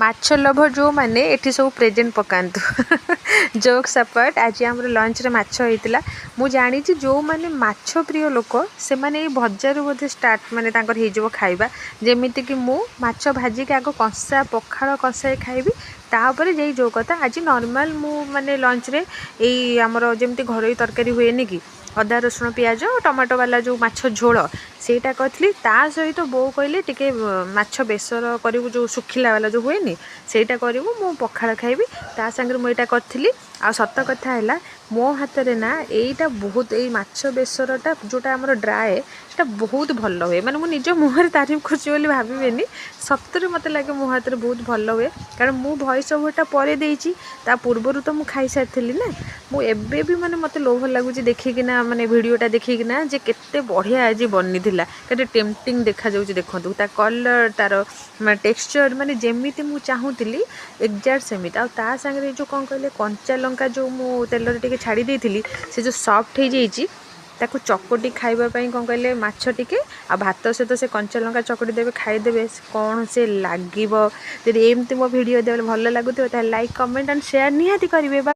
ମାଛ ଲୋଭ ଯେଉଁମାନେ ଏଠି ସବୁ ପ୍ରେଜେଣ୍ଟ ପକାନ୍ତୁ। ଜୋକ୍ସ ଆପାର୍ଟ, ଆଜି ଆମର ଲଞ୍ଚରେ ମାଛ ହେଇଥିଲା। ମୁଁ ଜାଣିଛି, ଯେଉଁମାନେ ମାଛ ପ୍ରିୟ ଲୋକ, ସେମାନେ ଏଇ ଭଜାରୁ ବୋଧେ ଷ୍ଟାର୍ଟ ମାନେ ତାଙ୍କର ହେଇଯିବ ଖାଇବା। ଯେମିତିକି ମୁଁ ମାଛ ଭାଜିକି ଆଗ କଂସା ପଖାଳ କଂସାଏ ଖାଇବି, ତାପରେ ଯାଇ ଯେଉଁ କଥା। ଆଜି ନର୍ମାଲ୍ ମୁଁ ମାନେ ଲଞ୍ଚରେ ଏଇ ଆମର ଯେମିତି ଘରୋଇ ତରକାରୀ ହୁଏନି କି, ଅଦା, ରସୁଣ, ପିଆଜ, ଟମାଟୋ ବାଲା ଯେଉଁ ମାଛ ଝୋଳ, ସେଇଟା କରିଥିଲି। ତା ସହିତ ବୋଉ କହିଲେ, ଟିକେ ମାଛ ବେସର କରିବୁ, ଯେଉଁ ଶୁଖିଲା ବାଲା ଯେଉଁ ହୁଏନି, ସେଇଟା କରିବୁ, ମୁଁ ପଖାଳ ଖାଇବି। ତା ସାଙ୍ଗରେ ମୁଁ ଏଇଟା କରିଥିଲି। ଆଉ ସତ କଥା ହେଲା, ମୋ ହାତରେ ନା ଏଇଟା ବହୁତ, ଏଇ ମାଛ ବେସରଟା ଯେଉଁଟା ଆମର ଡ୍ରାଏ, ସେଇଟା ବହୁତ ଭଲ ହୁଏ। ମାନେ ମୁଁ ନିଜ ମୁହଁରେ ତାରିଫ କରୁଛି ବୋଲି ଭାବିବେନି, ସତରେ ମୋତେ ଲାଗେ ମୋ ହାତରେ ବହୁତ ଭଲ ହୁଏ। କାରଣ ମୁଁ ଭଏସ୍ ଓଭରଟା ପରେ ଦେଇଛି, ତା ପୂର୍ବରୁ ତ ମୁଁ ଖାଇସାରିଥିଲି ନା। ମୁଁ ଏବେ ବି ମାନେ ମୋତେ ଲୋଭ ଲାଗୁଛି ଦେଖିକିନା, ମାନେ ଭିଡ଼ିଓଟା ଦେଖିକିନା, ଯେ କେତେ ବଢ଼ିଆ ଆଜି ବନିଥିଲା, କେତେ ଟେମ୍ପଟିଂ ଦେଖାଯାଉଛି। ଦେଖନ୍ତୁ ତା କଲର୍, ତାର ଟେକ୍ସଚର୍, ମାନେ ଯେମିତି ମୁଁ ଚାହୁଁଥିଲି ଏକ୍ଜାକ୍ଟ ସେମିତି। ଆଉ ତା ସାଙ୍ଗରେ ଯେଉଁ କ'ଣ କହିଲେ, କଞ୍ଚା ଲଙ୍କା ଯେଉଁ ମୁଁ ତେଲରେ ଟିକେ ଛାଡ଼ି ଦେଇଥିଲି, ସେ ଯେଉଁ ସଫ୍ଟ ହେଇଯାଇଛି, ତାକୁ ଚକଟି ଖାଇବା ପାଇଁ, କ'ଣ କହିଲେ, ମାଛ ଟିକେ ଆଉ ଭାତ ସହିତ ସେ କଞ୍ଚା ଲଙ୍କା ଚକଟି ଦେବେ, ଖାଇଦେବେ, କ'ଣ ସେ ଲାଗିବ। ଯଦି ଏମିତି ମୋ ଭିଡ଼ିଓ ଦେବେ ଭଲ ଲାଗୁଥିବ, ତାହେଲେ ଲାଇକ୍, କମେଣ୍ଟ ଆଣ୍ଡ ସେୟାର ନିହାତି କରିବେ।